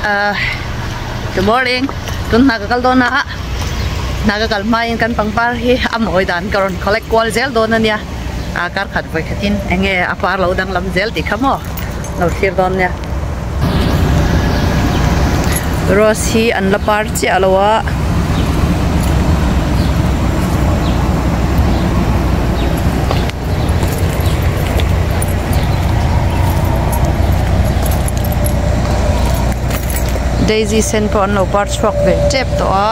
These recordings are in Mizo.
Good morning tun hna ka kal dawn a hna ka kal hmain kan pangpar hi a mawi dan ka rawn collect kual zel dawn a nia a kar khat vawi khatin eng nge a par lo danglam zel tih kha maw lo thlir dawn nia rose hi an la par chiah lo a. Daisy sen pawh an lo par chhuak ve tep tawh a.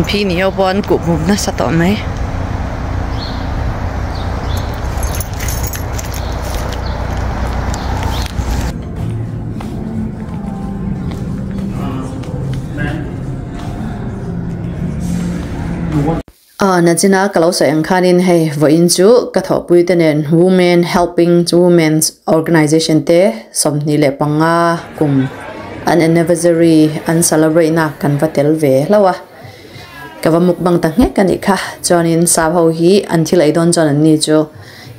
Phi ni ho pawh an kuh hmuh nasa tawh mai. Aw nachina ka lo sawi ang khanin hei vawiin chu ka thawhpui te nen Women Helping Women's Organization te 25 kum an anniversary an celebrate na kan va tel ve hlauh a ka va mukbang ta nghek a nih kha chuanin sap ho hi an thil ei dawn chuan an ni chu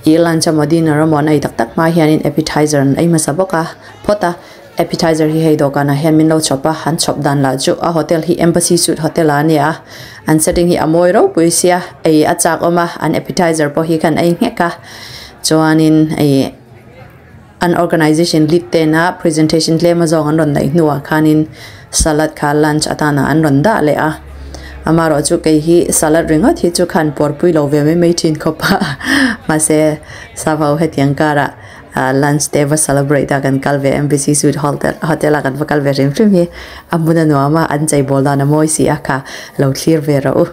ih lunch emaw dinner emaw an ei tak tak hma hianin appetizer an ei hmasa bawk a phawt a. Appetizer hi hei dawhkanah hian min lo chhawp a, an chhawp dan lah chu a hotel hi Embassy Suite Hotel ah a ni a, an setting hi a mawi ropui sia, ei a chak awm a, an appetizer pawh hi khan ei nghek a, chuanin ih an organization lead tena presentation tlem azawng an rawn neih hnuah khanin salad kha lunch atana an rawn dah leh a, amaherawh chu kei hi salad ringawt hi chu khan puarpui lo ve mai mai thin khawp a, mahse savo hetiang karah. Lunch te va celebrate a kan kal ve MBC Suite Hotel a kan va kal ve hrim hrim hi a hmun a nuam a an cheibawl dan a mawi si a kha lo thlir ve rawh u.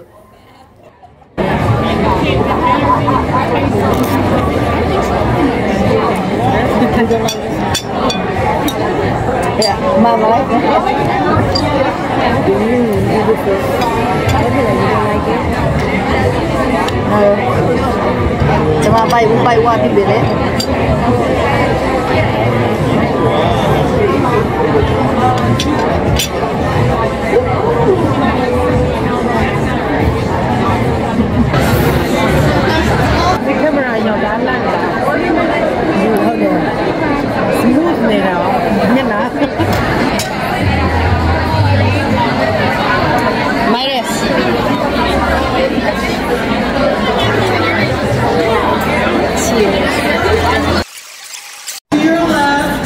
To your left,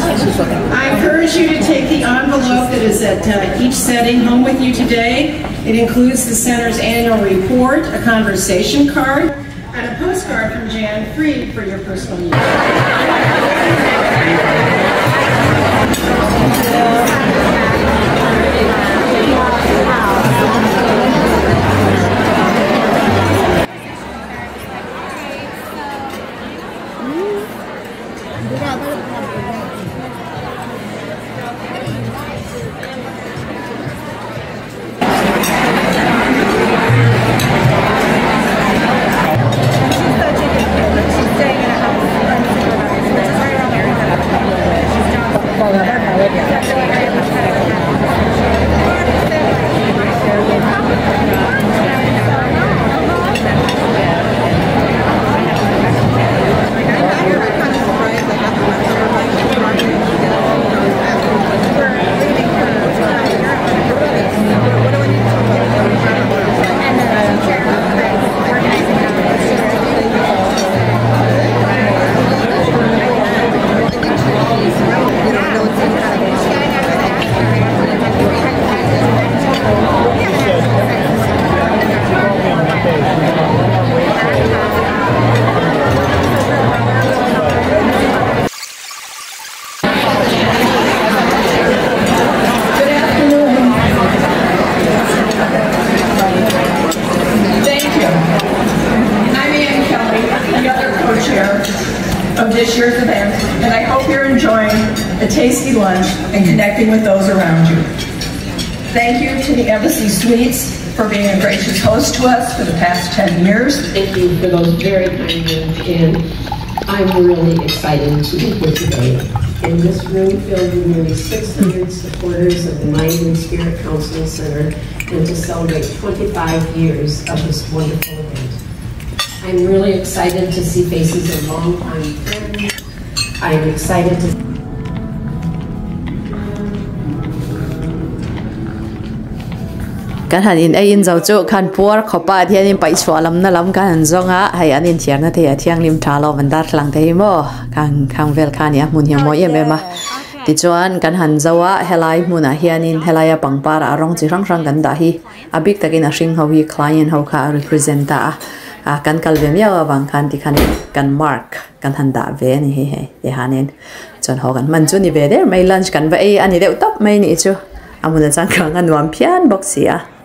I encourage you to take the envelope that is at each setting home with you today. It includes the center's annual report, a conversation card, and a postcard from Jan Freed for your personal use. and connecting with those around you. Thank you to the Embassy Suites for being a gracious host to us for the past 10 years. Thank you for those very kind words, and I'm really excited to be here today in this room filled with nearly 600 supporters of the Mind and Spirit Counseling Center and to celebrate 25 years of this wonderful event. I'm really excited to see faces of longtime friends. I'm excited to Kan han in ei in zo chu khan puar khawpa ah hianin paih chhuah lam na lam kan han zawng a, hei an inthiarna te hi a thianghlim tha lo an darthlang te hi maw khang khang vel kha a ni a hmun hi a mawi em em a tichuan kan han zo a helai hmunah hianin helaia pangpar ah rawng chi hrang hrang kan dah hi a bik takin a hring ho hi client ho kha a represent ta a ah kan kal ve miau avang khan tikhanin kan mark kan han dah ve a ni hei hei tihanin chuan haw kan hman chu ni ve der mai lunch kan va ei a ni deuh tawp mai nih chu a hmun a changkang a nuam phian bawk si a.